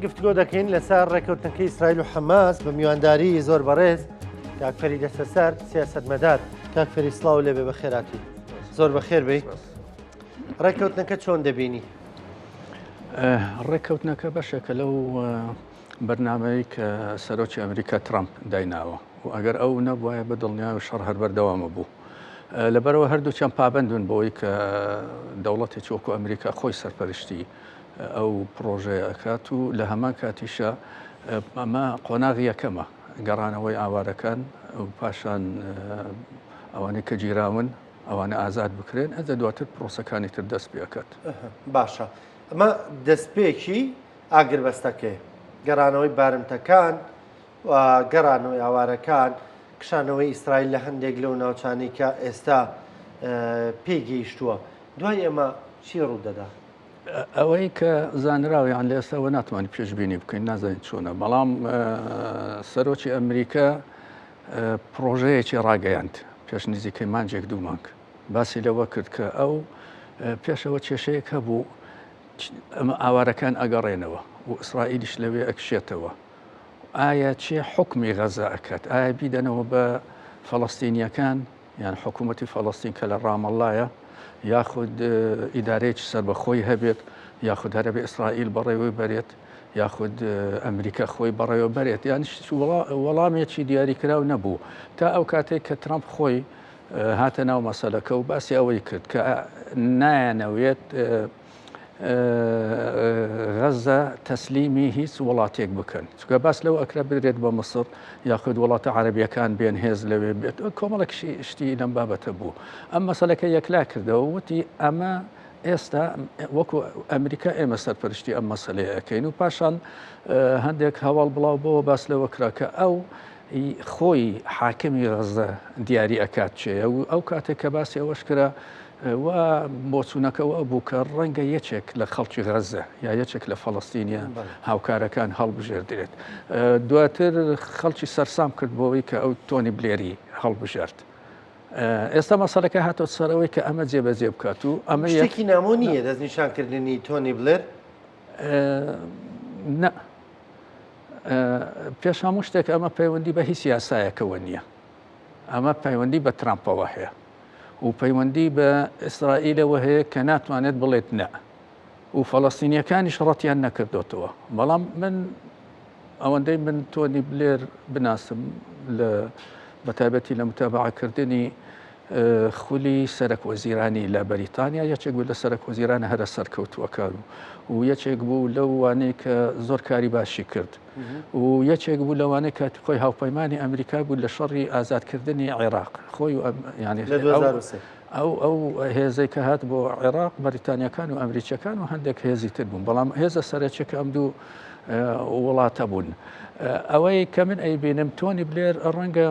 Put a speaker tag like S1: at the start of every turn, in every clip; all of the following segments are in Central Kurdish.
S1: گفتگۆ دەکەین لەسەر ڕێککەوتنەکەی ئیسرائیل و حەماس بە میوانداری زۆر بەڕێز کاک فەرید دەستەسەر سیاسەتمەدار. کاک فەرید سڵاو لێبێ بەخێراتی. زۆر بەخێر بێی. ڕێککەوتنەکە چۆن دەبینی؟
S2: ڕێککەوتنەکە بەشێکە لەو بەرنامەی کە سەرۆکی ئەمریکا ترامپ دایناوە و ئەگەر ئەو نەبوایە بە دڵنیایەوە شەڕ هەر بەردەوامە بوو. لەبەرەوە هەردووکیان پابەندون بەوەی کە دەوڵەتێکی وەکو ئەمریکا خۆی سەرپەرشتی ئەو پڕۆژەیە ئەکات و لە هەمان کاتیشا ئەمە قۆناغی یەکەمە گەڕانەوەی ئاوارەکان و پاشان ئەوانەی کە گیراون ئەوانە ئازاد بکرێن ئەجە دواتر پرۆسەکانی تر دەست پێ ئەکات.
S1: باشە ئەمە دەستپێکی ئاگربەستەکەیە گەڕانەوەی بارمتەکان و گەڕانەوەی ئاوارەکان کشانەوەی ئیسرائیل لە هەندێک لەو ناوچانەی کە ئێستا پێی گەیشتووە دوای ئێمە چی ڕوودەدا؟
S2: ئەوەی کە زانراوە یان لە ئێستاوە ناتوانین پێشبینی بکەین نازانین چۆنە بەڵام سەرۆکی ئەمریکا پرۆژەیەکی ڕاگەیاند پێش نزیکەی مانجێک دوو مانگ باسی لەوە کرد کە ئەو پێشەوە کێشەیەک هەبوو ئەمە ئاوارەکان ئەگەڕێنەوە و ئیسرائیلیش لەوێ ئەکشێتەوە ئایا چێ حکمی غەزە ئەکات ئایا بیدەنەوە بە فەڵستینیەکان یان حکوومەتی فەڵەستین کە لە ڕامەڵڵایە، یاخود ئیدارەیەکی سەربەخۆی هەبێت، یاخود هەرەبێ ئیسرائیل بەڕێوەی بەرێت، یاخود ئەمریکا خۆی بەڕێوە بەرێت، یان وەڵامێکی دیاریکراو نەبوو تا ئەو کاتێک کە ترامپ خۆی هاتە ناو مەسەلەکە و باسی ئەوەی کرد کە نایانەوێت غەزە تەسلیمی هیچ وڵاتێک بکەن چونکە باس لەو ئەکرا بدرێت بە مسر یاخود وڵاتە عەربیەکان بێن هێز لەوێ بێت کۆمەڵێک شتی لەم بابەتە بوو ئەم مەسەلەکە یەکلا کردەوە وتی ئەمە ئێستا وەکو ئەمریکا ئێمە سەرپەرشتی ئەم مەسلەیە ئەەکەین و پاشان هەندێک هەواڵ بڵاو بۆ باس لەوە کرا کە ئەو خۆی حاکمی غەزە دیاری ئەکات چێە و ئەو کاتێک کە باسی ئەوەش کرا و بۆچوونەکە وا بوو کە ڕەنگە یەکێک لە خەڵکی غەزە یا یەکێک لە فەڵەستینیە هاوکارەکان هەڵبژێردرێت. دواتر خەڵکی سەرسام کرد بۆەوەی کە ئەو تۆنی بلێری هەڵبژارد. ئێستا مەسەلەکە هاتۆ سەرەوەی کە ئەمە جێبەجێ بکات و ئەمە
S1: شتێکی نامۆ نییە دەستنیشانکردنی تۆنی بلێر؟
S2: نا. پێش هەموو شتێک ئەمە پەیوەندی بە هیچ یاسایەکەوە نییە. ئەمە پەیوەندی بە ترامپەوە هەیە و پەیوەندی بە ئیسرائیلەوە هەیە کە ناتوانێت بڵێت نا و فەڵەستینیەکانیش ڕەتیان نەکردوتەوە بەڵام من ئەوەندەی من تۆنی بلێر بناسم لە بەتایبەتی لە متابعەکردنی خولی سەرەک وەزیرانی لە بەریتانیا یەکێک بوو لە سەرەک وەزیرانە هەرە سەرکەوتووەکان و یەکێک بوو لەو وانەی کە زۆر کاری باشی کرد و یەکێک بوو لەوانەی کاتی خۆی هاوپەیمانی ئەمریکا بوو لە شەڕی ئازادکردنی عێراق خۆی و ینی ئەو ئەو هێزەی کە هات بۆ عێراق بەریتانیەکان و ئەمریکیەکان و هەندێک هێزی تر بوون بەڵام هێزە سەرەکیەکە ئەم دوو وڵاتە بوون ئەوەی کە من ئەیبینم تۆنی بلێر ڕەنگە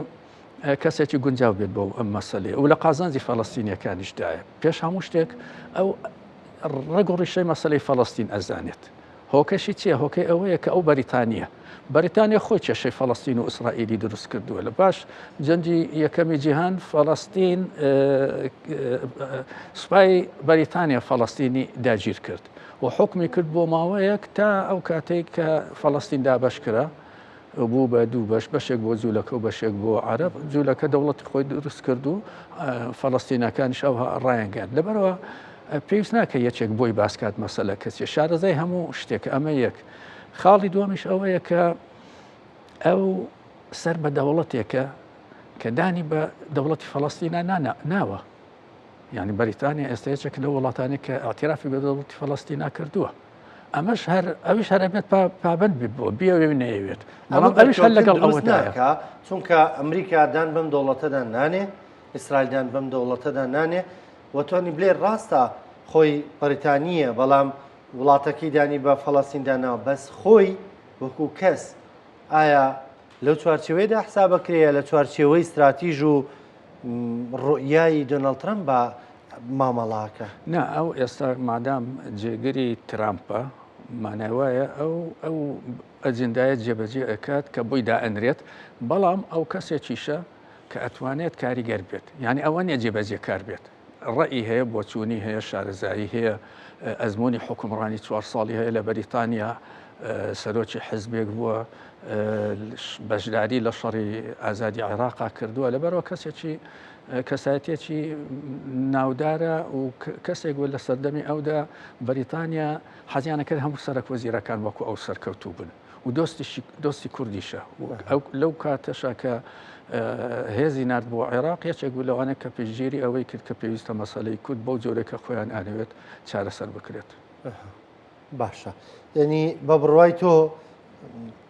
S2: کەسێکی گونجاو بێت بۆ ئەم مەسەلەیە و لە قازانجی فەڵەستینیەکانیشدایە پێش هەموو شتێک ئەو ڕەگ و ڕیشەی مەسەلەی فەڵەستین ئەزانێت هۆکەشی چییە؟ هۆکەی ئەوەیە کە ئەو بەریتانییە. بەریتانیا خۆی کێشەی فەڵەستین و ئیسرائیلی دروست کردووە. لە پاش جەنگی یەکەمی جیهان فەڵەستین سوپای بەریتانیا فەڵەستینی داگیر کرد و حکمی کرد بۆ ماوەیەک تا ئەو کاتێک کە فەڵەستین دابەش کرا بوو بە دوو بەش بەشێک بۆ جوولەکە و بەشێک بۆ عەرەب جوولەکە دەوڵەتی خۆی دروست کرد و فەڵەستینەکانیش ئەو ڕایانگەیاند لەبەرەوە پێویست ناکە یەکێک بۆی باسکات مەسەلە کەسیە شارەزای هەموو شتێک ئەمە یەک خاڵی دووەمیش ئەوەیە کە ئەو سەر بە دەوڵەتێکە کە دانی بە دەوڵەتی فەڵەستینا ناوە یعنی بەریتانیا ئێستا یەکێک لە وڵاتانی کە اعترافی بە دەوڵەتی فەڵەستینا کردووە ئەمەش هەر ئەویش هەر ئەبێت پابەند بێت بۆ بیەوێ و نەیەوێت بەڵام ئەویش هەر لەگەڵ ئەوەدایە
S1: چونکە ئەمریکا دان بەم دەوڵەتەدا نانێ ئیسرائیل دان بەم دەوڵەتەدا نانێ و تۆنی بلێر ڕاستە خۆی بەریتانییە بەڵام وڵاتەکەی دانی بە فەڵەستیندا ناوە بەس خۆی وەکو کەس ئایا لەو چوارچێوەیەدا حسابەکرێ یا لە چوارچێوەی ستراتیژ و ڕوئیای دۆناڵد ترەمپ بە مامەڵاکە؟
S2: نا ئەو ئێستا مادام جێگری ترامپە مانای وایە ئەو ئەو ئەجندایە جێبەجێ ئەکات کە بۆی دائەنرێت بەڵام ئەو کەسێکیشە کە ئەتوانێت کاریگەر بێت یعنی ئەوە نیە جێبەجێکار بێت ڕەئی هەیە بۆچوونی هەیە شارەزایی هەیە ئەزمموی حکومڕانی چوار ساڵی هەیە لە بەریتانیا. سەرۆکی حزبێک بووە بەشداری لە شەڕی ئازادی عێراقا کردووە لەبەرەوە کەسێکی کەسایەتێکی ناودارە و کەسێک بوو لە سەردەمی ئەودا بەریتانیا حەزیانە کرد هەموو سەرەک وەزیرەکان وەکو ئەو سەرکەوتوو بن و دۆستیشی دۆستی کوردیشە ئەو لەو کاتەشا کە هێزی نرد بۆ عێراق یەکێک بوو لەوانە کە پشتگیری ئەوەی کرد کە پێویستە مەسەلەی کورد بەو جۆرە کە خۆیان ئانەوێت چارەسەر بکرێت.
S1: باشە یعنی بە بڕوای تۆ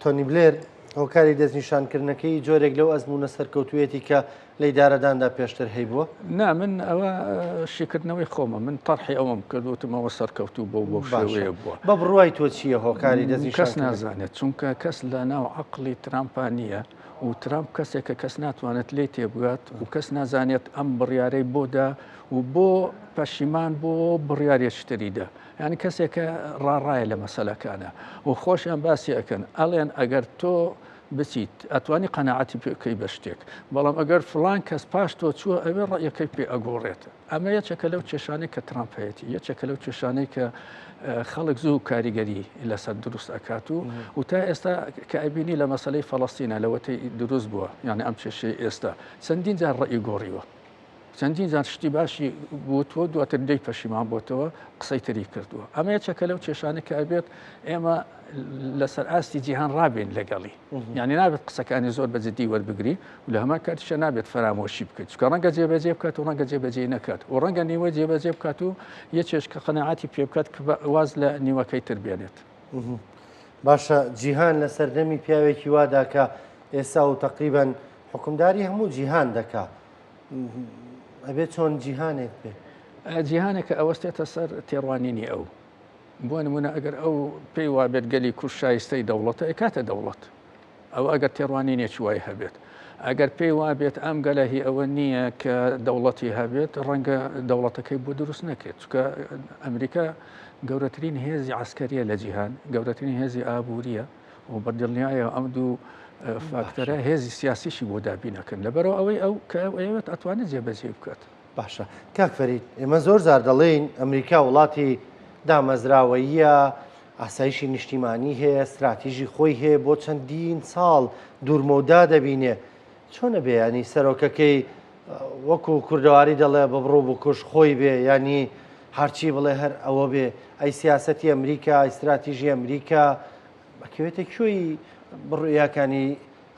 S1: تۆنی بلێر هۆکاری دەستنیشانکردنەکەی جۆرێک لەو ئەزمونە سەرکەوتوێتی کە لە ئیدارەداندا پێشتر هەیبووە؟
S2: نا من ئەوە شیکردنەوەی خۆمە من تەرحی ئەوەم کرد وتم ئەوە سەرکەوتوو بۆ بۆ شێوەیە بووە.
S1: بە بڕوای تۆ چییە هۆکاری دەستنیشانکردن؟
S2: کەس نازانێت چونکە کەس لە ناو عەقڵی ترامپا نییە و ترامپ کەسێکە کەس ناتوانێت لێی تێبگات و کەس نازانێت ئەم بڕیارەی بۆ دا و بۆ پەشیمان بۆ بڕیارێکی تری دا. یانی کەسێکە ڕاڕایە لە مەسەلەکانە و خۆشیان باسی ئەکەن ئەڵێن ئەگەر تۆ بچیت ئەتوانی قەناعەتی پێ بکەی بە شتێک بەڵام ئەگەر فڵان کەس پاش تۆ چووە ئەوێ ڕەئیەکەی پێ ئەگۆڕێت ئەمە یەکێکە لەو کێشانەی کە ترامپ هەیەتی یەکێکە لەو کێشانەی کە خەڵک زوو کاریگەری لەسەر دروست ئەکات و و تا ئێستا کە ئەبینی لە مەسلەی فەڵەستینە لەوەتەی دروست بووە یعنی ئەم کێشەی ئێستا چەندین جار ڕەئی گۆڕیوە چەندین جار شتی باشی وتووە دواتر لێی پەشیمان بۆتەوە قسەی تری کردووە ئەمە یەکێکە لەو کێشانە کە ئەبێت ئێمە لەسەر ئاستی جیهان ڕابین لەگەڵی یعنی نابێت قسەکانی زۆر بە جدی وەربگری و لە هەمان کاتیشە نابێت فەرامۆشی بکەیت چکە ڕەنگە جێبەجێ بکات و ڕەنگە جێبەجێ نەکات و ڕەنگە نیوە جێبەجێ بکات و یەکێش کە قەنەعاتی پێ بکات کە واز لە نیوەکەی تر بێنێت.
S1: باشە جیهان لە سەردەمی پیاوێکی وادا کە ئێستا و تقریبان حکومداری هەموو جیهان دەکا ئەبێ چۆن جیهانێک بێ؟
S2: جیهانێک کە ئەوەستێتە سەر تێڕوانینی ئەو. بۆ نمونە ئەگەر ئەو پێی وابێت گەلی کورد شایستەی دەوڵەتە ئەیکاتە دەوڵەت. ئەو ئەگەر تێڕوانینێکی وای هەبێت. ئەگەر پێی وابێت ئەم گەلە هی ئەوە نییە کە دەوڵەتی هەبێت ڕەنگە دەوڵەتەکەی بۆ دروست نەکرێت. چونکە ئەمریکا گەورەترین هێزی عەسکەریە لە جیهان، گەورەترین هێزی ئابووریە. و بە دڵنیایەوە ئەم دوو فاکتەرە هێزی سیاسیشی بۆ دابین ئەکەن لەبەرەوە ئەوەی ئەو کە ئەو ئەیەوێت ئەتوانێت جێبەجێ بکات.
S1: باشە کاک فەرید ئێمە زۆر جار دەڵێین ئەمریکا وڵاتی دامەزراوەییە ئاسایشی نیشتیمانی هەیە ستراتیژی خۆی هەیە بۆ چەندین ساڵ دوورمەودا دەبینێ چۆنە بێ ینی سەرۆکەکەی وەکو کوردەواری دەڵێ بە بڕۆ بکوش خۆی بێ ینی هەرچی بڵێ هەر ئەوە بێ ئەی سیاسەتی ئەمریکا ئیستراتیژی ئەمریکا ئەکەوێتە کوێی بڕیاکانی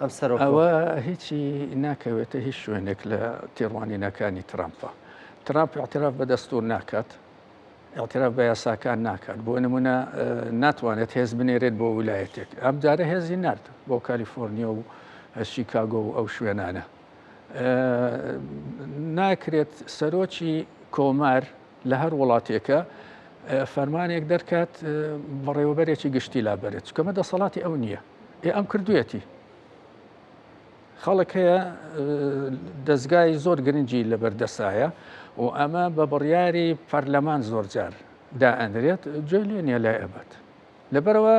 S1: ئەم سەرۆکەوە؟
S2: ئەوە هیچی ناکەوێتە هیچ شوێنێک لە تێڕوانینەکانی ترامپە. ترامپ اعتراف بە دەستور ناکات، اعتراف بە یاساکان ناکات. بۆ نمونە ناتوانێت هێز بنێرێت بۆ ولایەتێک. ئەم جارە هێزی نارد بۆ کالیفۆرنیا و شیکاگۆ و ئەو شوێنانە. ناکرێت سەرۆکی کۆمار لە هەر وڵاتێکە فەرمانێک دەرکات بەڕێوەبەرێکی گشتی لابەرێت چکەمە دەسەڵاتی ئەو نییە ئێ ئەم کردوێتی خەڵک هەیە دەستگای زۆر گرنگی لەبەردەسایە و ئەمە بە بڕیاری پەرلەمان زۆر جار دائەنرێت گوێ لێ نییە لای ئەبات لەبەرەوە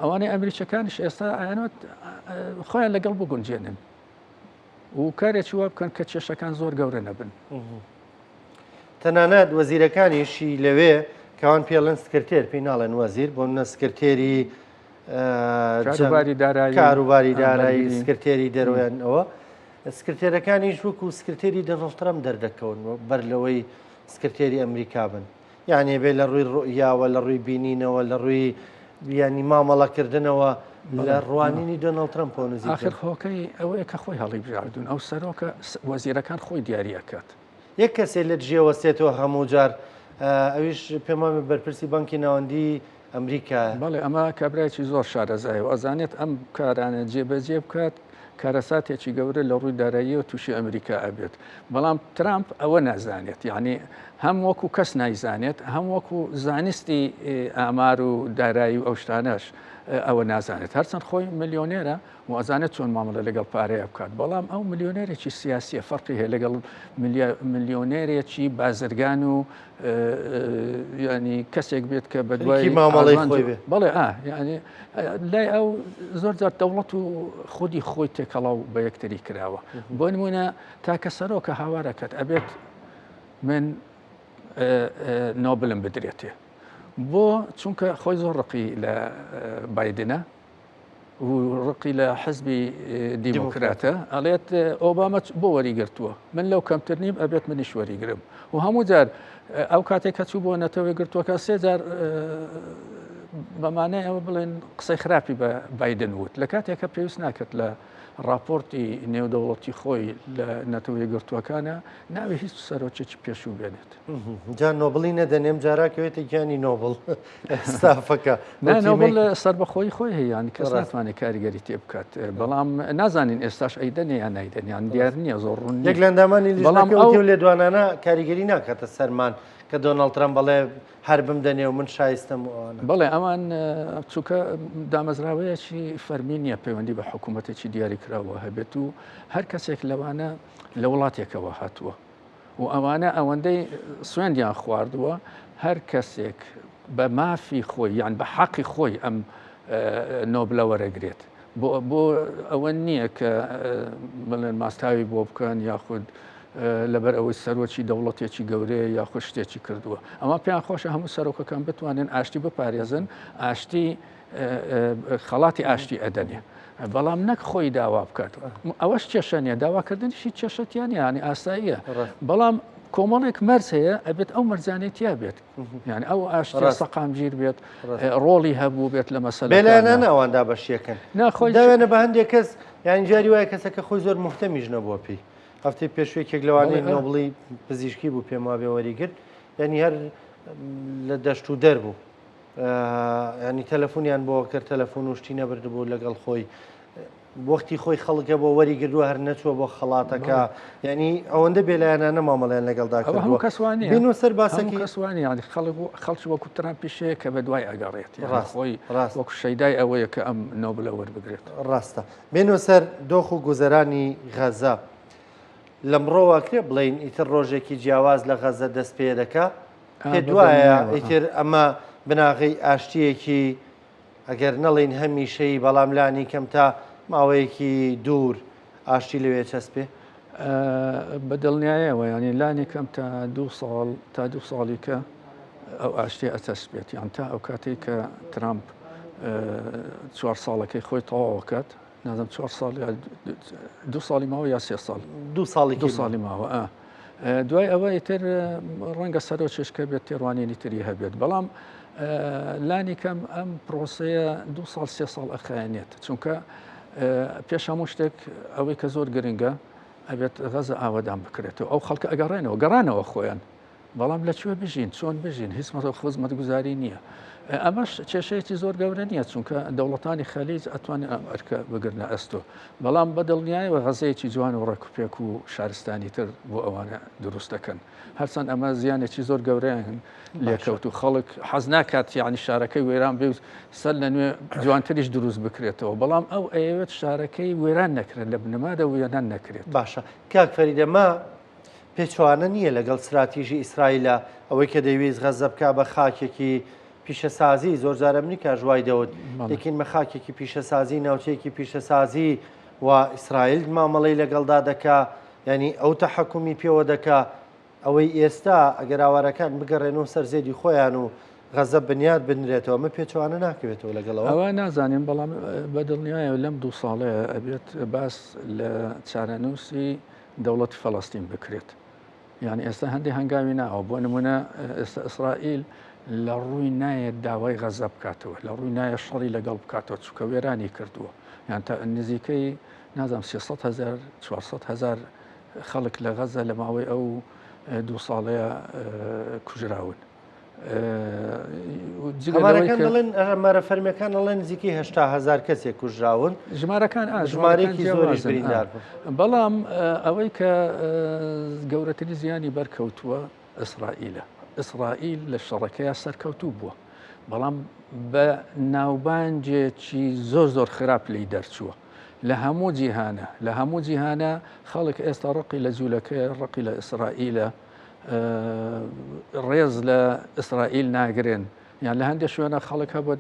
S2: ئەوانەی ئەمریکەکانیش ئێستا ئەیانوت خۆیان لەگەڵ بگونجێنن و کارێکی وا بکەن کە کێشەکان زۆر گەورە نەبن.
S1: تەنانەت وەزیرەکانیشی لەوێ کەوان پێڵێن سکرتێر پێی ناڵێن وەزیر بۆ منە سکرتێری
S2: کاروباری دارایی
S1: کاروباری دارایی سکرتێری دەرویان ئەوە سکرتێرەکانیش وەکو سکرتێری دۆناڵد ترەمپ دەردەکەون بەر لەوەی سکرتێری ئەمریکا بن. یانی ئەبێ لە ڕووی ڕوئیاوە، لە ڕووی بینینەوە، لە ڕووی یانی مامەڵەکردنەوە لە ڕوانینی دۆناڵد ترەمپەوە نزیک بن.
S2: ئاخر هۆکەی ئەوەیە کە خۆی هەڵیبژاردوون، ئەو سەرۆکە وەزیرەکان خۆی دیاری ئەکات.
S1: یەک کەسێ لە دژی ئەوەستێتەوە هەموو جار، ئەویش پێم وابێ بەرپرسی بانکی ناوەندیی ئەمریکایە.
S2: بەڵێ ئەمە کابرایەکی زۆر شارەزایە و ئەزانێت ئەم کارانە جێبەجێ بکات کارەساتێکی گەورە لە ڕووی داراییەوە تووشی ئەمریکا ئەبێت بەڵام ترامپ ئەوە نازانێت یعنی هەم وەکو کەس نایزانێت هەم وەکو زانستی ئامار و دارایی و ئەو شتانەش ئەوە نازانێت هەرچەند خۆی ملیۆنێرە و ئەزانێت چۆن مامەڵە لەگەڵ پارەیە بکات بەڵام ئەو ملیۆنێرێکی سیاسیە فەرقی هەیە لەگەڵ ملیۆنێرێکی بازرگان و ینی کەسێک بێت کە بە دوای
S1: مامەڵی خۆی بێ
S2: بەڵێ ئا ینی لای ئەو زۆر جار دەوڵەت و خودی خۆی تێکەڵاو بە یەکتری کراوە بۆ نمونە تاکە سەرۆکە هاوارەکەت ئەبێت من نۆبلم بدرێتێ. بۆ چونکە خۆی زۆر ڕقی لە بایدنە و ڕقی لە حزبی دیموکراتە ئەڵێت ئۆباما بۆ وەریگرتووە من لەو کەمتر نیم ئەبێت منیش وەریگرم و هەموو جار ئەو کاتێک کە چوو بۆ نەتەوە گرتووەکە سێ جار بەمانای ئەوە بڵێن قسەی خراپی بە بایدن وت لە کاتێکە پێویست ناکرد لە راپۆرتی نێودەوڵەتی خۆی لە نەتەوە یەکگرتووەکانە ناوی هیچ سەرۆکێکی پێشوو بێنێت.
S1: جا نۆبڵی نەدەنێم جارا کەوێتە گیانی نۆبڵ ستافەکە.
S2: نا نۆبڵ سەربەخۆی خۆی هەیە یان کەس ناتوانێت کاریگەری تێ بکات بەڵام نازانین ئێستاش ئەیدەنێ یان نایدەن یان دیار نییە زۆر ڕوون
S1: یەک لە ئەندامانی بەڵام ئەو لێدوانانە کاریگەری ناکاتە سەرمان کە دۆناڵد ترەمپ بەڵێ هەر بمدەنێ و من شایستەم و
S2: ئەوانە. بەڵێ ئەوان چونکە دامەزراوەیەکی فەرمی نییە پەیوەندی بە حکوومەتێکی دیاریکراوە هەبێت و هەر کەسێک لەوانە لە وڵاتێکەوە هاتووە و ئەوانە ئەوەندەی سوێندیان خواردووە هەر کەسێک بە مافی خۆی یان بە حەقی خۆی ئەم نۆبلە وەرەگرێت بۆ ئەوە نییە کە بڵێن ماستاوی بۆ بکەن یاخود لەبەر ئەوەی سەرۆکی دەوڵەتێکی گەورەیە یاخود شتێکی کردووە ئەمە پێیان خۆشە هەموو سەرۆکەکان بتوانن ئاشتی بپارێزن ئاشتی خەڵاتی ئاشتی ئەدەنێ بەڵام نەک خۆی داوا بکات ئەوەش کێشە نیە داواکردنیشی کێشەتیان یانی ئاساییە بەڵام کۆمەڵێک مەرج هەیە ئەبێت ئەو مەرجانەی تیا بێت یعنی ئەو ئاشتی سەقامگیر بێت ڕۆڵی هەبوو بێت لە مەسەلە
S1: بێلایەنانە ئەوان دابەشیەکەن ناخۆی داوێنە بە هەندێک کەس یان جاری وایە کەسەکە خۆی زۆر مهتەمیش نەبووە پێی هەفتەی پێشوو یەکێک لەوانەی نۆبڵی پزیشکی بوو پێم وابێ وەریگرت یعنی هەر لە دەشت و دەر بوو ینی تەلەفۆنیان بۆ کرد تەلەفۆن و شتی نەبردبوو لەگەڵ خۆی وەختی خۆی خەڵکە بۆ وەری گردووە هەر نەچووە بۆ خەڵاتەکە ینی ئەوەندە بێلایەنانە مامەڵیان لەگەڵدا
S2: هەموو کەسوانی بینۆ سەر باسەکە کەسوانی ینی خەڵک خەڵکی وەکو ترامپیش هەیە کە بە دوای ئەگەڕێت ڕاست خۆی ڕاست وەکو شەیدای ئەوەیە کە ئەم نۆبلە وەربگرێت
S1: ڕاستە بێنۆ سەر دۆخ و گوزەرانی غەزە لەمڕۆوە کرێ بڵین ئیتر ڕۆژێکی جیاواز لە غەزە دەست پێ دەکا پێت وایە ئیتر ئەمە بناغەی ئاشتییەکی ئەگەر نەڵێین هەمیشەیی بەڵام لانی کەم تا ماوەیەکی دوور ئاشتی لەوێ چەسپێ؟
S2: بە دڵنیایەوە یانی لانی کەم تا دوو ساڵ تا دوو ساڵی کە ئەو ئاشتی ئەچەسپێت یان تا ئەو کاتێک کە ترامپ چوار ساڵەکەی خۆی تەواوکات نازم چوار ساڵ یا دوو ساڵی ماوە یا سێ ساڵ
S1: دوو ساڵی
S2: دوو ساڵی ماوە دوای ئەوە ئیتر ڕەنگە سەرۆکێش کە بێت تێڕوانینی تری هەبێت بەڵام لانی کەم ئەم پرۆسەیە دو ساڵ سێ ساڵ ئەخایەنێت چونکە پێش هەموو شتێک ئەوەی کە زۆر گرنگە ئەبێت غەزە ئاوەدان بکرێتەوە ئەو خەڵکە ئەگەڕێنەوە گەڕانەوە خۆیان بەڵام لە کوێ بژین چۆن بژین هیچ مەزە خزمەتگوزاری نییە ئەمەش کێشەیەکی زۆر گەورە نییە چونکە دەوڵەتانی خەلیج ئەتوانن ئەم ئەرکە بگرنە ئەستۆ بەڵام بە دڵنیایەوە غەزەیەکی جوان و ڕێکوپێک و شارستانی تر بۆ ئەوانە دروست دەکەن هەرچەند ئەمە زیانێکی زۆر گەورەیان لێکەوت و خەڵک حەز ناکات یعنی شارەکەی وێران بێ و سەر لە نوێ جوانتریش دروست بکرێتەوە بەڵام ئەو ئەیەوێت شارەکەی وێران نەکرێت لە بنەمادا وێران نەکرێت
S1: باشە کاک فەریدە مە پێچەوانە نییە لەگەڵ ستراتیژی ئیسرائیلە ئەوەی کە دەیویست غەززە بکا بە خاکێکی پیشەسازی زۆر جار ئەمریکاش وای دەوت دەکەین بە خاکێکی پیشەسازی ناوچەیەکی پیشەسازی و ئیسرائیل مامەڵەی لەگەڵدا دەکا ینی ئەو تەحکومی پێوە دەکا ئەوەی ئێستا ئەگەر ئاوارەکان بگەڕێنەوە سەر زێدی خۆیان و غەزە بنیات بنرێتەوە ئەمە پێچەوانە ناکەوێتەوە لەگەڵەوە
S2: ئەوە نازانین بەڵام بە دڵنیایە لەم دوو ساڵەیە ئەبێت باس لە چارەنووسی دەوڵەتی فەڵەستین بکرێت یعنی ئێستا هەندێک هەنگاوی ناوە بۆ نمونە ئێستا ئیسرائیل لە ڕووی نایەت داوای غەزە بکاتەوە لە ڕووی نایە شەڕی لەگەڵ بکاتەوە چونکە وێرانی کردووە یان تا نزیکەی نازانم 300 هزار 400 هزار خەڵک لە غەزە لە ماوەی ئەو دوو ساڵەیە کوژراون.
S1: ژمارەکان دەڵێن ژمارە فەرمیەکان دەڵێن نزیکەی 80 هزار کەسێک کوژراون
S2: ژمارەکان ژمارەیەکی زۆریش بریندار بوون بەڵام ئەوەی کە گەورەترین زیانی بەرکەوتووە ئیسرائیلە ئیسرائیل لە شەڕەکەیا سەرکەوتوو بووە بەڵام بە ناوبانجێکی زۆر زۆر خراپ لی دەرچووە لە هەموو جیهانە لە هەموو جیهانە خەڵک ئێستا ڕقی لە جوولەکەی ڕقی لە ئیسرائیلە ڕێز لە ئیسرائیل ناگرن یان لە هەندێک شوێنە خەڵک هەبوو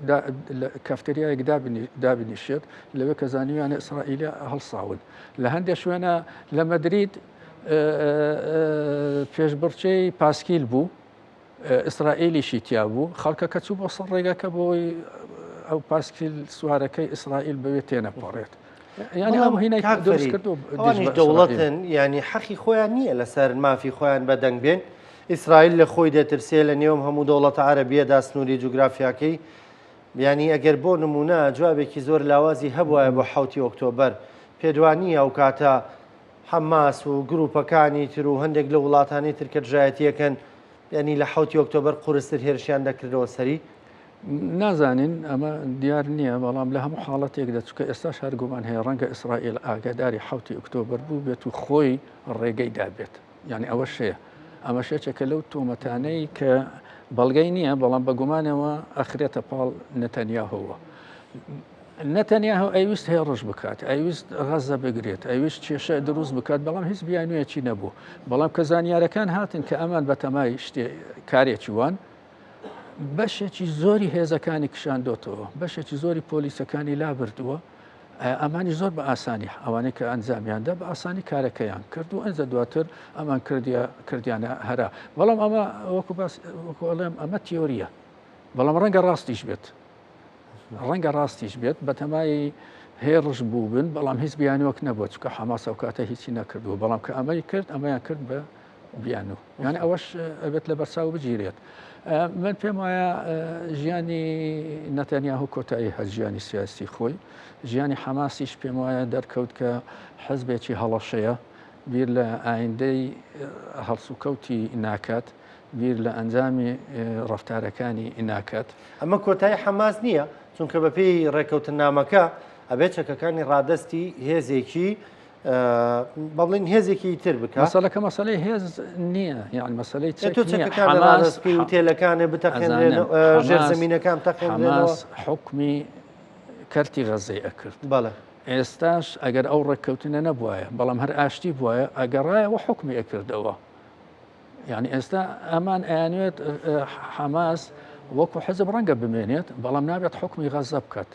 S2: لە کافتریایەک دابنیشێت لەوێ کە زانیویانە ئیسرائیلە هەڵساون لە هەندێک شوێنە لە مەدرید پێشبڕکێی پاسکیل بوو. ئیسرائیلیشی تیا بوو، خەڵکەکە چوو بۆ سەر ڕێگاکە بۆی ئەو پاسکیل سوارەکەی ئیسرائیل بەوێ تێنەپەڕێت. یعنی ئەو هینای دروست کردو
S1: ئەوانیش دەوڵەتن یعنی حەقی خۆیان نییە لەسەر مافی خۆیان بەدەنگ بێن. ئیسرائیل لە خۆی دەترسێ لە نێوم هەموو دەوڵەتە عەرەبیەدا سنووری جوگرافیاکەی یانی ئەگەر بۆ نموونە جوابێکی زۆر لاوازی هەبوایە بۆ حەوتی ئۆکتۆبەر پێتوانییە ئەو کاتە حەماس و گروپەکانی تر و هەندێک لە وڵاتانی تر کە دژایەتیەکەن یانی لە حەوتی ئۆکتۆبەر قورستر هێرشیان دەکردەوە سەری؟
S2: نازانین ئەمە دیار نییە بەڵام لە هەموو حاڵەتێکدا چونکە ئێستاش هەر گومان هەیە ڕەنگە ئیسرائیل ئاگاداری حەوتی ئۆکتۆبەر بوو بێت و خۆی ڕێگەی دابێت یانی ئەوەش هەیە. ئەمەش یەکێکە لەو تۆمەتانەی کە بەڵگەی نییە، بەڵام بە گومانەوە ئەخرێتە پاڵ نەتەنیاهۆوە. نەتەنیاهۆ ئەیویست هێڕش بکات، ئەیویست غەزە بگرێت، ئەیویست کێشە دروست بکات، بەڵام هیچ بیانوویەکی نەبوو. بەڵام کە زانیارەکان هاتن کە ئەمان بەتەمای شتێ کارێکی وان، بەشێکی زۆری هێزەکانی کشاندۆتەوە، بەشێکی زۆری پۆلیسەکانی لابردووە. ئەمانیش زۆر بە ئاسانی ئەوانەی کە ئەنجامیاندا بە ئاسانی کارەکەیان کرد و ئەنجا دواتر ئەمان کردیا کردیانە هەرا بەڵام ئەمە وەکو باس وەکو ئەڵێم ئەمە تیۆریە بەڵام ڕەنگە ڕاستیش بێت ڕەنگە ڕاستیش بێت بەتەمای هێڕش بووبن بەڵام هیچ بیانوەک نەبووە چونکە حەماس ئەو کاتە هیچی نەکردووە بەڵام کە ئەمەی کرد ئەمەیان کرد بە بیانوو یعنی ئەوەش ئەبێت لە بەرچاو بگیرێت من پێم وایە ژیانی نەتەنیاهۆ کۆتایی هەر ژیانی سیاسی خۆی ژیانی حەماسیش پێم وایە دەرکەوت کە حزبێکی هەڵەشەیە بیر لە ئایندەی هەڵسوکەوتی ناکات بیر لە ئەنجامی ڕفتارەکانی ناکات.
S1: ئەمە کۆتایی حەماس نییە، چونکە بەپێی ڕێککەوتننامەکە ئەبێت چەکەکانی ڕادەستی هێزێکی با بڵێین هێزێکی تر بکە.
S2: مەسەلەکە مەسەلەی هێز نییە یان مەسەلەی
S1: چەک تۆ چەکەکان ڕادەست بکەی وتێلەکانێ بتەقێنرێنەوە ژێرزەمینەکان بتەقێنرێنەوە.
S2: حەماس حوکمی کەرتی غەزەی ئەکرد.
S1: بەڵێ.
S2: ئێستاش ئەگەر ئەو ڕێککەوتنە نەبوایە بەڵام هەر ئاشتی بوایە ئەگەڕایەوە حوکمی ئەکردەوە. یعنی ئێستا ئەمان ئەیانوێت حەماس وەکو حزب ڕەنگە بمێنێت بەڵام نابێت حوکمی غەزە بکات.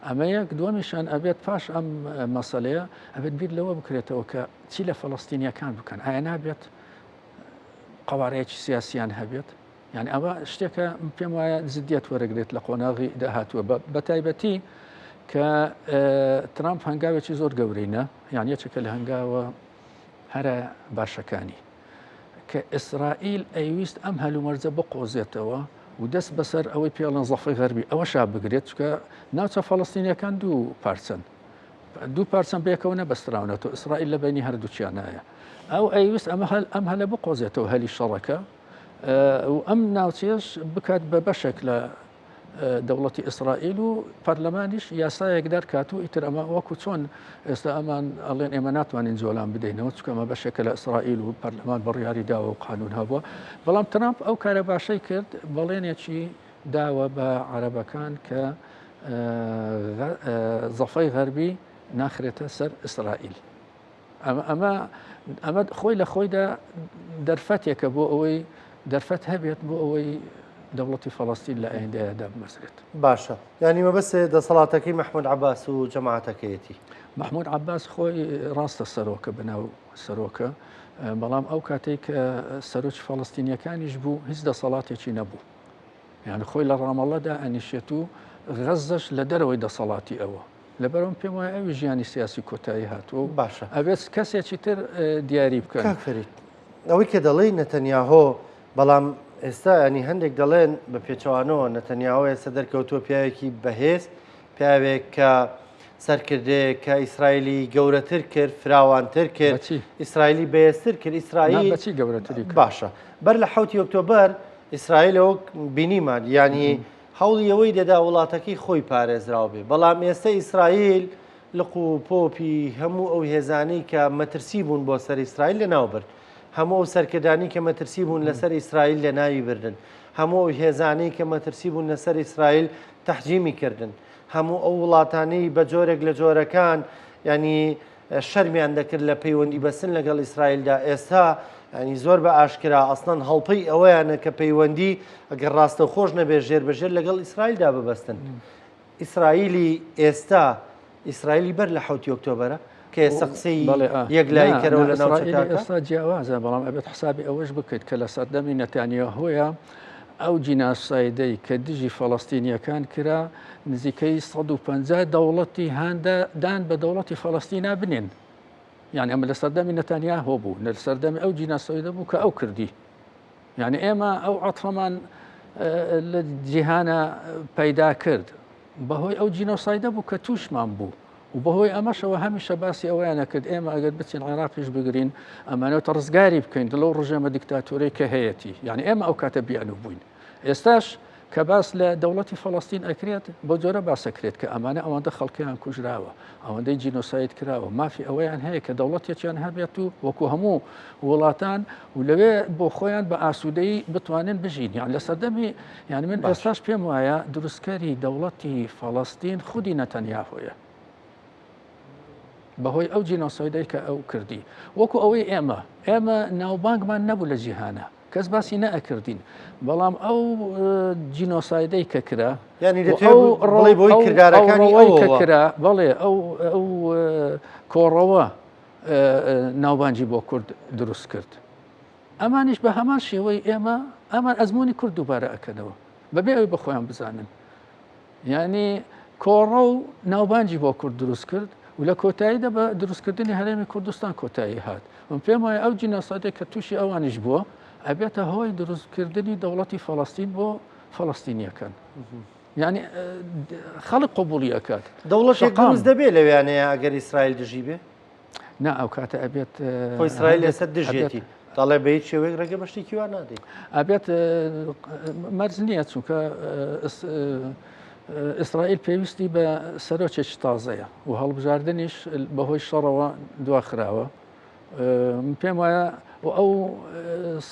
S2: ئەمە یەک، دووەمیشان ئەبێت پاش ئەم مەسەلەیە ئەبێت بیر لەوە بکرێتەوە کە چی لە فەڵەستینیەکان بکەن ئایا نابێت قوارەیەکی سیاسیان هەبێت یعنی ئەوە شتێکە پێم وایە زدیت وەرەگرێت لە قۆناغی داهاتووە بە تایبەتی کە ترامپ هەنگاوێکی زۆر گەورینە یان یەکێکە لە هەنگاوە هەرە باشەکانی کە ئیسرائیل ئەیویست ئەم هەلومەرجە بقۆزێتەوە و دەست بەسەر ئەوەی پێڵەن زەفەی غەربی ئەوەشا بگرێت چکە ناوچە فەڵستینیەکان دوو پارچەن دوو پارچەن بێکەوە نەبەستراونەتەوە ئیسرائیل لە بینی هەردووچیانایە ئەو ئەیویست ئەمە هەل ئەم هەلە بقۆزێتەوە هەلی شەڕەکە و ئەم ناوچەیەش بکات بە بەشێک لە دەوڵەتی ئیسرائیل و پەرلەمانیش یاسایەک دەرکات و ئیتر ئەمە وەکو چۆن ئێستا ئەمان ئەڵێن ئێمە ناتوانین جۆلان بدەینەوە چونکە ئەمە بەشێکە لە ئیسرائیل و پەرلەمان بڕیاری داوە و قانون هەبووە بەڵام ترامپ ئەو کارە باشەی کرد بەڵێنێکی داوە بە عەرەبەکان کە زەفەی غەربی ناخرێتە سەر ئیسرائیل. ئەمە ئەمە خۆی لە خۆیدا دەرفەتێکە بۆ ئەوەی دەرفەت هەبێت بۆ ئەوەی دەوڵەتی فەڵەستین لە ئایندەیە دابمەزرێت.
S1: باشە یانی مەبەست دەسەڵاتەکەی مەحمود عەباس و جەماعەتەکەیەتی.
S2: مەحمود عەباس خۆی ڕاستە سەرۆکە بەناو سەرۆکە بەڵام ئەو کاتێک کە سەرۆکی فەڵەستینیەکانیش بوو هیچ دەسەڵاتێکی نەبوو یان خۆی لە ڕامەڵەدا ئەنیشێت و غەزەش لە دەرەوەی دەسەڵاتی ئەوە لەبەرئەوە پێم وایە ئەوی ژیانی سیاسی کۆتایی هاتووە و
S1: باشە
S2: ئەبێت کەسێکی تر دیاری بکەن.
S1: کاک فەرید ئەوەی کە دەڵێی نەتەنیاهۆ بەڵام ئێستا ینی هەندێک دەڵێن بە پێچەوانەوە نەتەنیاهۆ ئێستا دەرکەوتووە پیاوێکی بەهێز پیاوێک کە سەرکردەیەک کە ئیسرائیلی گەورەتر کرد فراوانتر کرد ئیسرائیلی بەهێزتر کرد ئیسرائیل
S2: بەچی گەورەتری
S1: کرد باشە بەر لە حوتی ئۆکتۆبەر ئیسرائیلەوە بینیمان یانی هەوڵی ئەوەی دەدا وڵاتەکەی خۆی پارێزراو بێ، بەڵام ئێستە ئیسرائیل لق و پۆپی هەموو ئەو هێزانەی کە مەترسی بوون بۆ سەر ئیسرائیل لەناو برد. هەموو ئەو سەرکردانەی کە مەترسی بوون لەسەر ئیسرائیل لەناوی بردن. هەموو ئەو هێزانەی کە مەترسی بوون لەسەر ئیسرائیل تەحجیمی کردن. هەموو ئەو وڵاتانەی بە جۆرێک لە جۆرەکان یانی شەرمیان دەکرد لە پەیوەندی بەستن لەگەڵ ئیسرائیلدا، ئێستا یانی زۆر بە ئاشکرا ئەسڵەن هەڵپەی ئەوەیانە کە پەیوەندی ئەگەر ڕاستەوخۆش نەبێت ژێر بە ژێر لەگەڵ ئیسرائیلدا ببەستن. ئیسرائیلی ئێستا ئیسرائیلی بەر لە حوتی ئۆکتۆبەرە؟ کە ئێستا قسەی یەکلایی کەرەوە لە ناوچەکە
S2: ئێستا جیاوازە، بەڵام ئەبێت حسابی ئەوەش بکەیت کە لە سەردەمی نەتانیاهۆیە ئەو جیناسایدەی کە دژی فەڵەستینیەکان کرا نزیکەی 150 دەوڵەتی هاندا دان بە دەوڵەتی فەڵەستینا بنێن. یعنی ئەمە لە سەردەمی نەتانیاهۆ بوو، نە لە سەردەمی ئەو جیناسایدە بوو کە ئەو کردی. یعنی ئێمە ئەو عەتفەمان لە جیهانە پەیدا کرد بەهۆی ئەو جینۆسایدە بوو کە تووشمان بوو و بەهۆی ئەمەشەوە هەمیشە باسی ئەوەیان نەکرد ئێمە ئەگەر بچین عێراقیش بگرین ئەمانەوە ڕزگاری بکەین لەو ڕژێمە دیکتاتۆرەی کە هەیەتی یعنی ئێمە ئەو کاتە بیانوو بووین ئێستاش کە باس لە دەوڵەتی فەڵەستین ئەکرێت بۆ جۆرە باسەکرێت کە ئەمانە ئەوەندە خەڵکیان کوژراوە ئەوەندەی جینۆساید کراوە مافی ئەوەیان هەیە کە دەوڵەتێکیان هەبێت و وەکو هەموو وڵاتان و لەوێ بۆ خۆیان بە ئاسوودەی بتوانن بژین یان لە سەردەمی یان من ئێستاش پێم وایە دروستکەری دەوڵەتی فەڵەستین خودی نەتەنیاهۆیە بەهۆی ئەو جینۆسایدەی کە ئەو کردی وەکو ئەوەی ئێمە ئێمە ناوبانگمان نەبوو لە جیهانە کەس باسی نەئەکردین بەڵام ئەو جینۆسایدەی کە کرا
S1: یعنی ئەو بۆی کردارەکانی
S2: ئەوەی کە کرا بەڵێ ئەو ئەو کۆڕەوە ناوبانجی بۆ کورد دروست کرد ئەمانیش بە هەمان شێوەی ئێمە ئەمان ئەزمموی کورد دووبارە ئەکەنەوە بەبێ ئەوی بە خۆیان بزانن یانی کۆڕە و ناوبانگی بۆ کورد دروست کرد و لە کۆتاییدا بە دروستکردنی هەرێمی کوردستان کۆتایی هات. من پێم وایە ئەو جینۆسایدێک کە تووشی ئەوانیش بووە ئەبێتە هۆی دروستکردنی دەوڵەتی فەڵەستین بۆ فەڵەستینیەکان. یعنی خەڵک قبوڵی ئەکات.
S1: دەوڵەتێک دروست دەبێت لەویانەیە ئەگەر ئیسرائیل دژی بێ؟
S2: نا ئەو کاتە ئەبێت
S1: خۆ ئیسرائیل ئێستا دژێتی دەڵێ بە هیچ شێوەیەک ڕێگە بە شتێکی وا نادەین.
S2: ئەبێت مەرج نییە چونکە ئیسرائیل پێویستی بە سەرۆکێکی تازەیە و هەڵبژاردنیش بەهۆی شەڕەوە دواخراوە. من پێم وایە و ئەو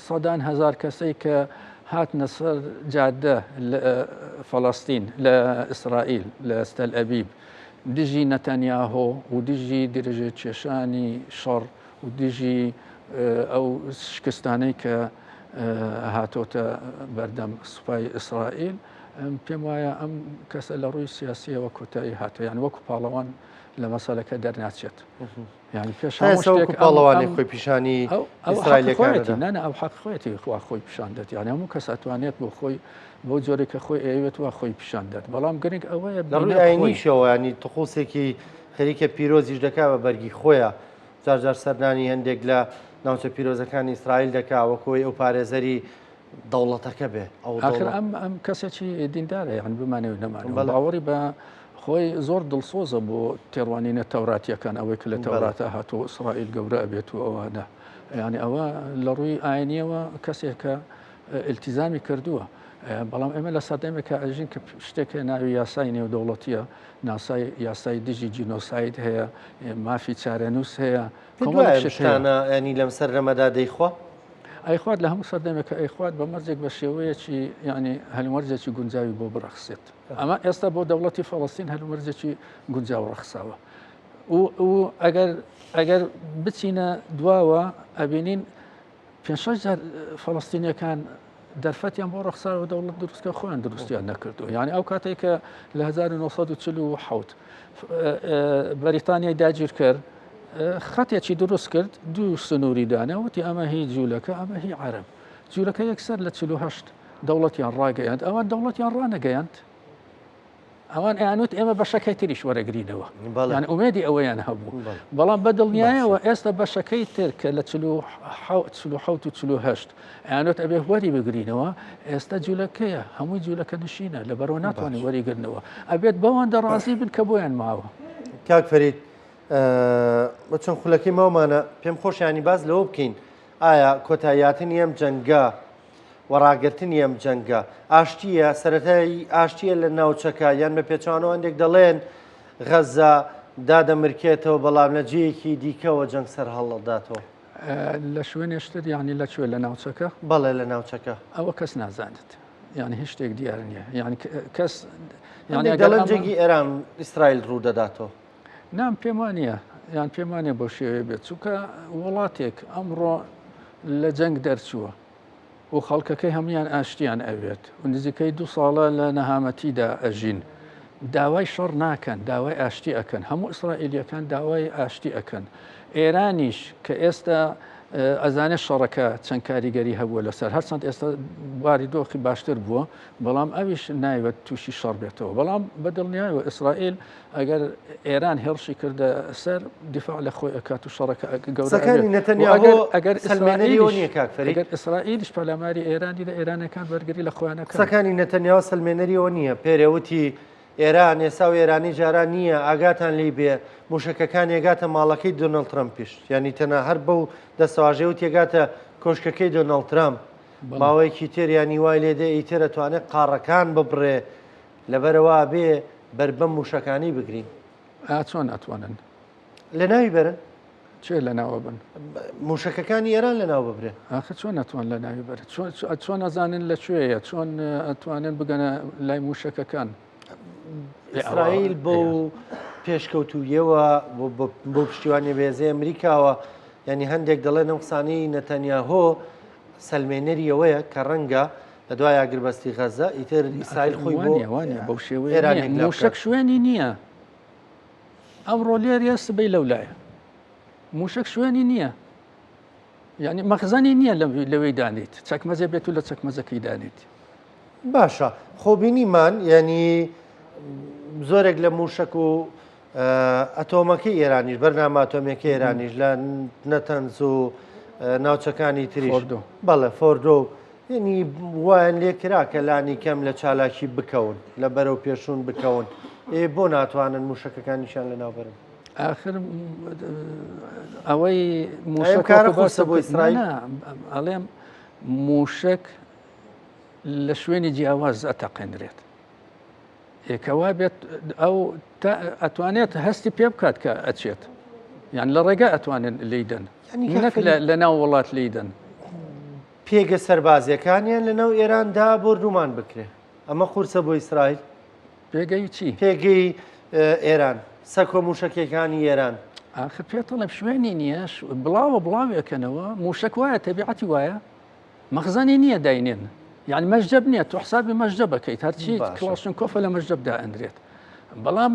S2: سەدان هەزار کەسەی کە هاتنە سەر جادە لە فەڵەستین لە ئیسرائیل لە تەل ئەبیب دژی نەتەنیاهۆ و دژی درێژەکێشانی شەڕ و دژی ئەو شکستانەی کە هاتۆتە بەردەم سوپای ئیسرائیل پێم وایە ئەم کەسە لە ڕووی سیاسیەوە کۆتایی هاتە یان وەکو پاڵەوان لە مەسەلەکە دەرناچێت.
S1: یانی پێش هەموو شتێک پاڵەوانی خۆی پیشانی ئیسرائیلەکانیەتی
S2: نانا ئەو حەق خۆیەتی خوا خۆی پیشان دەت یانی هەموو کەس ئەتوانێت بۆ خۆی بۆ جۆرێک کە خۆی ئەیەوێت وا خۆی پیشان دەت بەڵام گرنگ ئەوەیە
S1: لە ڕووی ئاینیشەوە ینی طقوسێکی خەریکە پیرۆزیش دەکا بە بەرگی خۆیە جار جار سەردانی هەندێک لە ناوچە پیرۆزەکانی ئیسرائیل دەکا وەکۆی ئەو پارێزەری دەوڵەتەکە بێ
S2: ئەو ئاخر ئەم ئەم کەسێکی دیندارە یان بمانەوە نەمانەوە باوەڕی بە خۆی زۆر دڵسۆزە بۆ تێڕوانینە تەوراتیەکان ئەوەی کە لە تەوراتە هاتووە ئیسرائیل گەورە ئەبێت و ئەوانە یعنی ئەوە لە ڕووی ئاینیەوە کەسێکە التیزامی کردووە بەڵام ئێمە لە سەردەمێکە ئەژین کە شتێک هەیە ناوی یاسای نێودەوڵەتیە ناسای یاسای دژی جینۆساید هەیە مافی چارەنووس هەیە
S1: شتانە ینی لەم سەردەمەدا دەیخوا
S2: ئەیخوات لە هەموو سەردەمێکە ئەیخوات بە مەرجێک بە شێوەیەکی یعنی هەلومەرجێکی گونجاوی بۆ بڕەخسێت ئەمە ئێستا بۆ دەوڵەتی فەڵەستین هەلومەرجێکی گونجاو ڕەخساوە و ئەگەر ئەگەر بچینە دواوە ئەبینین پێ جار فەڵەستینیەکان دەرفەتیان بۆ ڕەخساوە دەوڵەت دروستکە خۆیان دروستیان نەکردو یعنی ئەو کاتێک کە لە 1940 بەریتانیای داگیرکەر خەتێکی دروست کرد دوو سنووری دانا وتی ئەمە هی جوولەکە ئەمە هی عەرەب جوولەکە یەکسەر لە 48 دەوڵەتیان ڕاگەیاند ئەوان دەوڵەتیان ڕانەگەیاند ئەوان ئەیانوت ئێمە بەشەکەی تریش وەرەگرینەوە یان ئومێدی ئەوەیان هەبوو بەڵام بە دڵنیایەوە ئێستا بەشەکەی تر کە لە 47 و 48 ئەیانوت ئەبێ وەری بگرینەوە ئێستا جوولەکەیە هەمووی جوولەکە نشینە لە بەرەوە ناتوانێت وەریگرنەوە ئەبێت بەوان دەڕازی بن کە بۆیان ماوە.
S1: کاک فەرید بە چەند خولەکەی ماومانە پێم خۆشیانی باس لەوە بکەین ئایا کۆتاییاتنی ئەم جەنگە و ڕاگرتنی ئەم جەنگە ئاشتیە سەتای ئاشتیە لە ناوچەکە یان بە پێچوانەوە هەندێک دەڵێن غەزە دادەمرکێتەوە بەڵام لە جێیەکی دیکەوە جەنگ سەر هەڵداتەوە.
S2: لە شوێنێشتر یعنی لە کوێ لە ناوچەکە؟
S1: بەڵێ لە ناوچەکە.
S2: ئەوە کەس نازانێت یعنی هیچ شتێک دیار نییە یعنی کەس
S1: یعنی دەڵێن جەنگی ئێران ئیسرائیل ڕوو دەداتەوە.
S2: نام پێم وانە یان پێم وانە بەو شێوەیە بێت چونکە وڵاتێک ئەمڕۆ لە جەنگ دەرچووە و خەڵکەکەی هەمویان ئاشتیان ئەوێت و نزیکەی دو ساڵە لە نەهامەتیدا ئەژین. داوای شەڕ ناکەن، داوای ئاشتی ئەکەن. هەموو ئیسرائیلیەکان داوای ئاشتی ئەکەن. ئێرانیش کە ئێستا ئەزانێت شەڕەکە چەند کاریگەری هەبووە لەسەر هەرچەند ئێستا باری دۆخی باشتر بووە بەڵام ئەویش نایوێت تووشی شەڕ بێتەوە بەڵام بە دڵنیایەوە ئیسرائیل ئەگەر ئێران هێڕشی کردە سەر دیفاع لە خۆی ئەکات و شەڕەکە گەورە
S1: قسەکانی نەتەنیاهۆ
S2: ئەگەر
S1: سەلمێنەری ئەوە نییە کاک فەرید؟
S2: ئەگەر ئیسرائیلیش پەلاماری ئێرانی لە ئێرانەکان بەرگری لە خۆیان ئەکەن.
S1: قسەکانی نەتەنیاهۆ سەلمێنەری ئەوە نییە پێرێ وتی ئێران ئێستا و ئێرانی جاران نییە ئاگاتان لێی بێ موشەکەکانی ئەگاتە ماڵەکەی دۆناڵد ترەمپیش یانی تەنها هەر بەو دەستەواژەیە وتی ئەگاتە کۆشکەکەی دۆناڵد ترەمپ ماوەیەکی تر یانی وای لێ دێ ئیتر ئەتوانێ قاڕەکان ببڕێ لەبەرئەوە ئەبێ بەر بەم موشەکانەی بگرین.
S2: ئا چۆن ئەتوانن؟
S1: لەناوی بەرن.
S2: چێ لەناوە بن؟
S1: موشەکەکانی ئێران لەناو ببرێن.
S2: ئاخر چۆن ئەتوان لەناوی بەرن؟ چۆن ئەزانن لە کوێیە؟ چۆن ئەتوانن بگەنە لای موشەکەکان؟
S1: ئیسرائیل بۆ پێشکەوتوویەوە بۆ پشتیوانی بێزەی ئەمریکاوە یعنی هەندێک دەڵێن ئەم قسانەی نەتەنیاهۆ سەلمێنەری ئەوەیە کە ڕەنگە لە دوای ئاگربەستی غەزە ئیتر ئیسرائیل خۆی بۆ
S2: وانە بەو شێوەیە موشەک شوێنی نییە ئەمڕۆ لێرە سبەی لەولایە موشک شوێنی نییە یعنی مەخزانی نییە لەوەی دانیت چەکمەجە بێت و لە چەکمەجەکەی دانیت
S1: باشە خۆبینیمان یعنی زۆرێک لە موشک و ئەتۆمەکەی ئێرانیش بەرنامە ئەتۆمیەکەی ئێرانیش لە نەتەنز و ناوچەکانی تریش بەڵێ فۆردۆ یعنی وایان لێ کرا کە لانی کەم لە چالاکی بکەون لە بەرەو پێشون بکەون ئێ بۆ ناتوانن موشەکەکانیشیان لەناو بەرن
S2: ئاخر ئەوەی
S1: موشەکارە خۆسە بۆ ئیسرائیل
S2: ئەڵێم موشک لە شوێنی جیاواز ئەتەقێنرێت کە وا بێت ئەو ئەتوانێت هەستی پێ بکات کە ئەچێت یان لە ڕێگا ئەتوانن لیدەن نەک لە ناو وڵات لیدەن.
S1: پێگە سەربازیەکانیان لە ناو ئێراندا بۆردومان بکرێ ئەمە قورسە بۆ ئیسرائیل؟
S2: پێگەی چی؟
S1: پێگەی ئێران سەکۆ موشەکیەکانی ئێران.
S2: ئاخر پێتەڵێم شوێنی نییە بڵاوە بڵاوێکەنەوە موشەک وایە تەبیعەتی وایە مەخزەنی نییە داینێن یعنی مەشجەب نییە تۆ حسابی مەشجەب بکەیت هەرچی کڵاشن کۆفە لە مەشجەب دائەنرێت بەڵام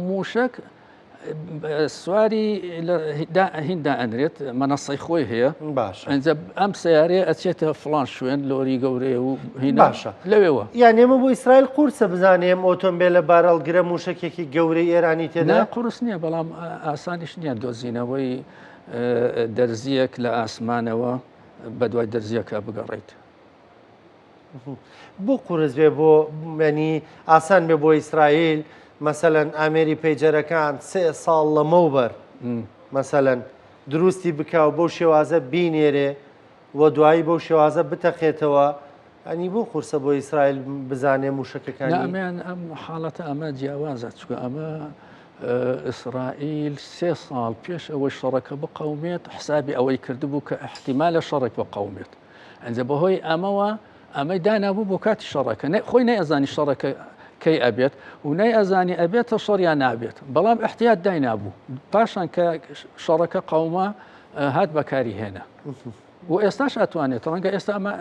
S2: موشک سواری هیندا ئەنرێت مەنەسەی خۆی هەیە
S1: باش
S2: ئەم سیارەیە ئەچێتە فلان شوێن لۆری گەورەیە و هی باشە لەوێوە
S1: یان ئێمە بۆ ئیسرائیل قورسە بزانێم ئۆتۆمبیلە بارەڵگرە موشکێکی گەورەی ئێرانی تێدا
S2: قورس نییە بەڵام ئاسانیش نییە دۆزینەوەی دەرزیەک لە ئاسمانەوە بەدوای دەرزیەکە بگەڕێیت.
S1: بۆ قورس بێ بۆ ینی ئاسان بێ بۆ ئیسرائیل مەسەلەن ئامێری پەیجەرەکان سێ ساڵ لەمەوبەر مەسەلەن دروستی بکە و بەو شێوازە بینێرێ و دوایی بەو شێوازە بتەقێتەوە ئەنی بۆ قورسە بۆ ئیسرائیل بزانێ موشەکەکانی
S2: ئەمیان ئەم حاڵەتە ئەمە جیاوازە چکە ئەمە ئیسرائیل سێ ساڵ پێش ئەوەی شەڕەکە بقەومێت حسابی ئەوەی کردبوو کە احتیمالە شەڕێک بقەومێت ئەنجە بەهۆی ئەمەوە ئەمەی دانابوو بۆ کاتی شەڕەکە خۆی نەیەزانی شەڕەکە کەی ئەبێت و نەی ئەزانی ئەبێتە شەڕیان نابێت بەڵام احتیات داینابوو پاشان کە شەڕەکە قەوما هات بەکاری هێنا و ئێستاش ئەتوانێت ڕەنگە ئێستا ئەمە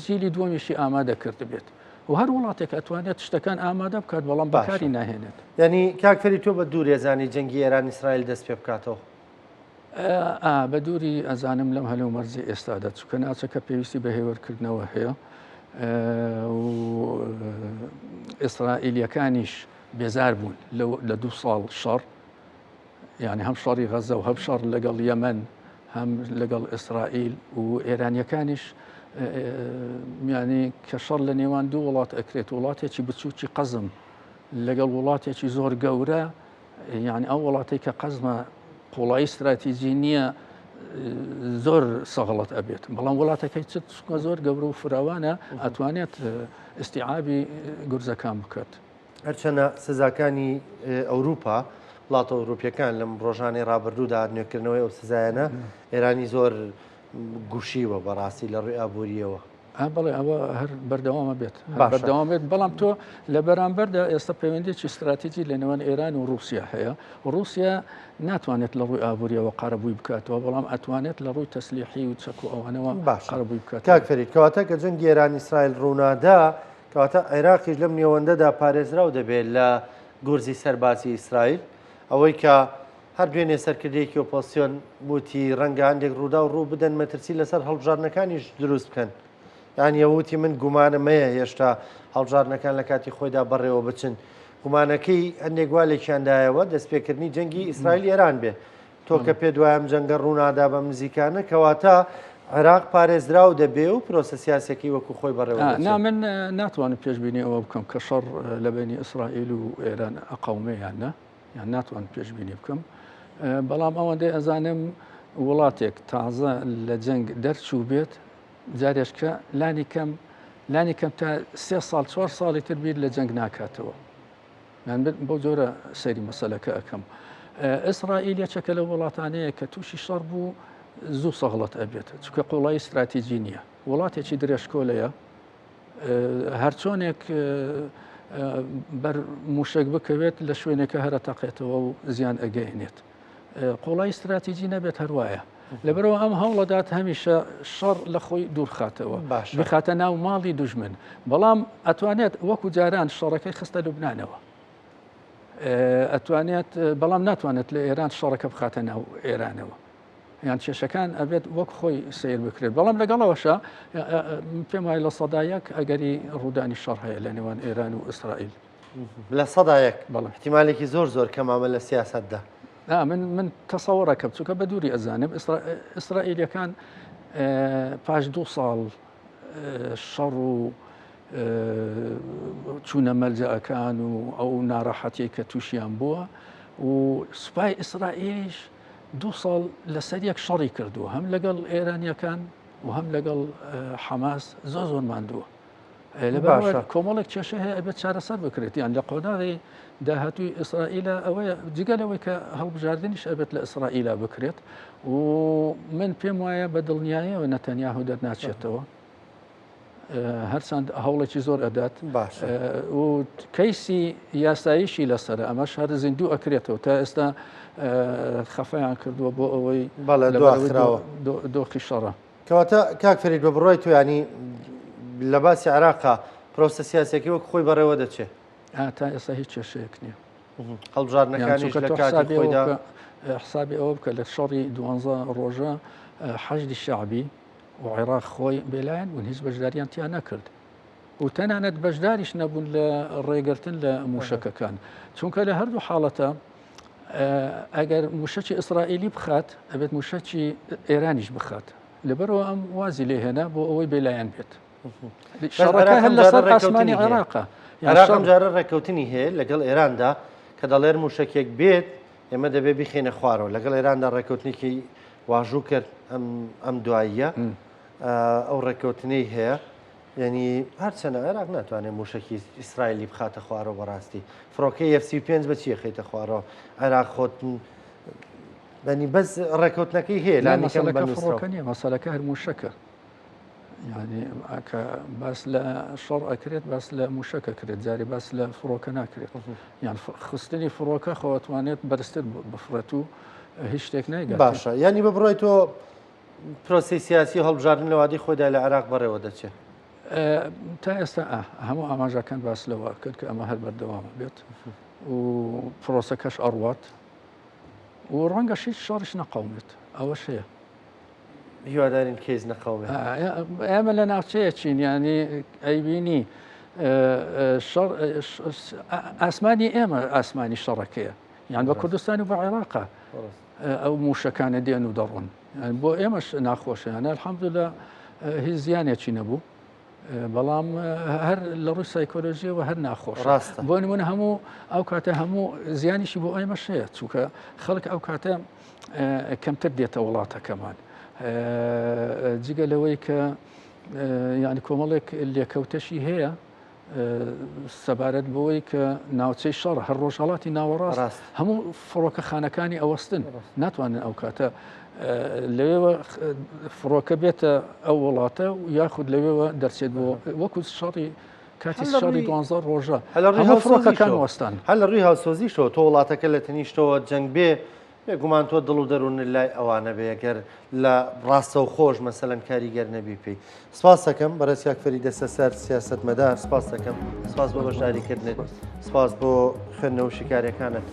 S2: جیلی دووەمیشی ئامادە کردبێت و هەر وڵاتێک ئەتوانێت شتەکان ئامادە بکات بەڵام بەکاری ناهێنێت.
S1: یانی کاک فەرید تۆ بە دووری ئەزانی جەنگی ئێران ئیسرائیل دەست پێ بکاتەوە؟
S2: ئا بە دووری ئەزانم لەم هەلومەرجی ئێستادا چونکە ناوچەکە پێویستی بە هێورکردنەوە هەیە و ئیسرائیلیەکانیش بێزار بوون لە دوو ساڵ شەڕ یعنی هەم شەڕی غەزە و هەم شەڕ لەگەڵ یەمەن هەم لەگەڵ ئیسرائیل و ئێرانیەکانیش میانی کە شەڕ لە نێوان دوو وڵات ئەکرێت وڵاتێکی بچووکی قەزم لەگەڵ وڵاتێکی زۆر گەورە یعنی ئەو وڵاتێک کە قەزمە قوڵایی استراتیجی نییە زۆر سەغڵەت ئەبێت بەڵام وڵاتەکەی چ زۆر گەورە و فراوانە ئەتوانێت استیعابی گورزەکان بکات.
S1: هەرچەنە سزاکانی ئەوروپا، وڵاتە ئەوروپیەکان لەم ڕۆژانەی ڕابردوودا نوێکردنەوەی ئەو سزایانە ئێرانی زۆر گوشیوە بەڕاستی لە ڕووی ئابووریەوە.
S2: بەڵێ ئەوە هەر بەردەوامە بێت بەردەوام بێت بەڵام تۆ لە بەرامبەردا ئێستا پەیوەندێکی استراتیجی لە نێوان ئێران و رووسیا هەیە رووسیا ناتوانێت لە ڕووی ئابووریەوە قەرەبووی بکاتەوە بەڵام ئەتوانێت لە ڕووی تەسلیحی و چەک و ئەوانەوە
S1: باش قەرەبووی بکات کاک فەرید کەواتە کە جەنگی ئێران ئیسرائیل ڕوونادا. کەواتە عێراقیش لەم نێوەندەدا پارێزراو دەبێت لە گورزی سەربازی ئیسرائیل. ئەوەی کە هەر دوێنێ سەرکردەیەکی ئۆپۆزسیۆن وتی ڕەنگە هەندێک ڕووداو ڕوو بدەن مەترسی لەسەر هەڵبژاردنەکانیش دروست بکەن. یان ئەو وتی من گومانم هەیە هێشتا هەڵبژاردنەکان لە کاتی خۆیدا بەڕێوە بچن. گومانەکەی هەندێک وا لێکیاندایەوە دەستپێکردنی جەنگی ئیسرائیل ئێران بێ. تۆ کە پێت وایە ئەم جەنگە ڕوونادا بەم نزیکانە، کەواتە عێراق پارێزراو دەبێ و پرۆسە سیاسیەکەی وەکو خۆی بەڕێوە دەچێت.
S2: نا من ناتوانم پێشبینی ئەوە بکەم کە شەڕ لە بەینی ئیسرائیل و ئێران ئەقەومێ یان نا، یان ناتوانم پێشبینی بکەم، بەڵام ئەوەندەی ئەزانم وڵاتێک تازە لە جەنگ دەرچوو بێت جارێشکە لانی کەم لانی کەم تا سێ ساڵ چوار ساڵی تر بیر لە جەنگ ناکاتەوە. یان من بەو جۆرە سەیری مەسەلەکە ئەکەم. ئیسرائیل یەکێکە لەو وڵاتانەیە کە تووشی شەڕ بوو زوو سەغڵەت ئەبێت، چونکە قوڵایی ستراتیجی نییە. وڵاتێکی درێژکۆلەیە، هەرچۆنێک بەر موشک بکەوێت لە شوێنێکە هەرە تەقێتەوە و زیان ئەگەیەنێت. قوڵای ستراتیجی نەبێت هەروایە. لەبەرەوە ئەم هەوڵەدات هەمیشە شەڕ لە خۆی دوورخاتەوە بخاتە ناو ماڵی دوژمن بەڵام ئەتوانێت وەکو جاران شەڕەکەی خستە لوبنانەوە ئەتوانێت بەڵام ناتوانێت لە ئێران شەڕەکە بخاتە ناو ئێرانەوە یان کێشەکان ئەبێت وەک خۆی سیر بکرێت بەڵام لەگەڵەوەشە پێم وایە 1% ئەگەری ڕوودانی شەڕ هەیە لە نێوان ئێران و ئیسرائیل.
S1: 1% بەڵێ احتیمالێکی زۆر زۆر کەمامە لە سیاسەتدا.
S2: من من تەسەوڕەکەم چونکە بە دووری ئەزانم ئیسرائیلەکان پاش دوو ساڵ شەڕ و چوونە مەلجەکان و ئەو ناڕەحەتیەی کە تووشیان بووە و سوپای ئیسرائیلیش دوو ساڵ لەسەر یەک شەڕی کردووە هەم لەگەڵ ئێرانیەکان و هەم لەگەڵ حەماس زۆر زۆر ماندووە. لەبەر کۆمەڵێک کێشە هەیە ئەبێت چارەسەر بکرێت یان لە قۆناغی داهاتووی ئیسرائیلە ئەوەیە جگە لەوەی کە هەڵبژاردنیش ئەبێت لە ئیسرائیلا بکرێت و من پێم وایە بە دڵنیایەوە نەتەنیاهو دەرناچێتەوە هەرچەند هەوڵێکی زۆر ئەدات
S1: باش
S2: و کەیسی یاساییشی لەسەر ئەمەش هەر زیندوو ئەکرێتەوە تا ئێستا خەفەیان کردووە بۆ ئەوەی
S1: بەڵێ دواخراوە
S2: دۆخی شەڕە
S1: کەواتە کاک فەرید بە بڕوای تۆ یانی لە باسی عێراقا پرۆسە سیاسیەکەی وەک خۆی بەڕێوە دەچێ؟
S2: تا ئێستا هیچ کێشەیەک نییە.
S1: هەڵبژاردنەکانیش لە کاتی خۆیدا
S2: حسابی ئەوە بکە لە شەڕی دوانزە ڕۆژە حەشدی شەعبی و عێراق خۆی بێلایەن بوون هیچ بەشداریان تیا نەکرد و تەنانەت بەشداریش نەبوون لە ڕێگرتن لە موشەکەکان چونکە لە هەردوو حاڵەتە ئەگەر موشەکی ئیسرائیلی بخات ئەبێت موشەکی ئێرانیش بخات لەبەرەوە ئەم وازی لێهێنا بۆ ئەوەی بێلایەن بێت شەڕەکە هەر لەسەر ئاسمانی عێراقە
S1: عێراق ئەم جارە ڕێککەوتنی هەیە لەگەڵ ئێراندا کە دەڵێن موشەکێک بێت ئێمە دەبێ بیخێنە خوارەوە لەگەڵ ئێراندا ڕێککەوتنێکی واژوو کرد ئەم دواییە ئەو ڕێککەوتنەی هەیە یانی هەرچەنە عێراق ناتوانێت موشەکی ئیسرائیلی بخاتە خوارەوە بەڕاستی فڕۆکەی ئێف 35 بە چی خەیتە خوارەوە عێراق خۆت بەنی بەس ڕێککەوتنەکەی هەیە
S2: لا مەسەلەکە فڕۆکە نییە مەسەلەکە هەر موشەکە یعنی کە باس لە شەڕ ئەکرێت باس لە موشەکە کرێت جاری باس لە فڕۆکە ناکرێت یان خستنی فڕۆکە خۆتوانێت بەرزتر بفڕێت و هیچ شتێک نایگات
S1: باشە ینی بە بڕای تۆ پرۆسەی سیاسی و هەڵبژاردن لە وادەی خۆیدا لە عێراق بەڕێوە دەچێت؟
S2: تا ئێستا هەموو ئاماژەکان باس لەوە کرد کە ئەمە هەر بەردەوامە بێت و پرۆسەکەش ئەڕوات و ڕەنگە هیچ شەڕش نەقەومێت ئەوەش هەیە.
S1: هیوادارین کەیس نەقەومێت.
S2: ئێمە لە ناوچەیە چین ینی ئەیبینی ئاسمانی ئێمە ئاسمانی شەڕەکەیە یان بە کوردستان و بە عێراقە ئەو موشەکانە دێن و دەڕۆن بۆ ئێمەش ناخۆشە یانە الحەمدللە هیچ زیانێکی نەبوو بەڵام هەر لە ڕووی سایکۆلۆژیەوە هەر ناخۆش
S1: ڕاستە
S2: بۆ نمونە هەموو ئەو کاتە هەموو زیانیشی بۆ ئێمەش هەیە چونکە خەڵک ئەو کاتە کەمتر دێتە وڵاتەکەمان جگە لەوەی کە یعنی کۆمەڵێک لێکەوتەشی هەیە سەبارەت بەوەی کە ناوچەی شەڕ هەر ڕۆژهڵاتی ناوەڕاست هەموو فڕۆکەخانەکانی ئەوەستن ناتوانن ئەو کاتە لەوێوە فڕۆکە بێتە ئەو وڵاتە و یاخود لەوێوە دەرچێت بۆ وەکو شەڕی کاتی شەڕی دوانزە ڕۆژە هەموو فڕۆکەکان وەستان
S1: هەر لە ڕووی هاوسۆزیشەوە تۆ وڵاتەکە لە تەنیشتەوە جەنگ بێ. بێگومان تۆ دڵ و دەروونت لای ئەوانە بێ گەر لە ڕاستەوخۆش مەسەلەن کاریگەر نەبی پێی. سپاس دەکەم بەڕێز کاک فەرید دەستەسەر سیاسەتمەدار، سپاس دەکەم، سپاس بۆ بەشداریکردنت، سپاس بۆ خوێندنەوە و شیکاریەکانت.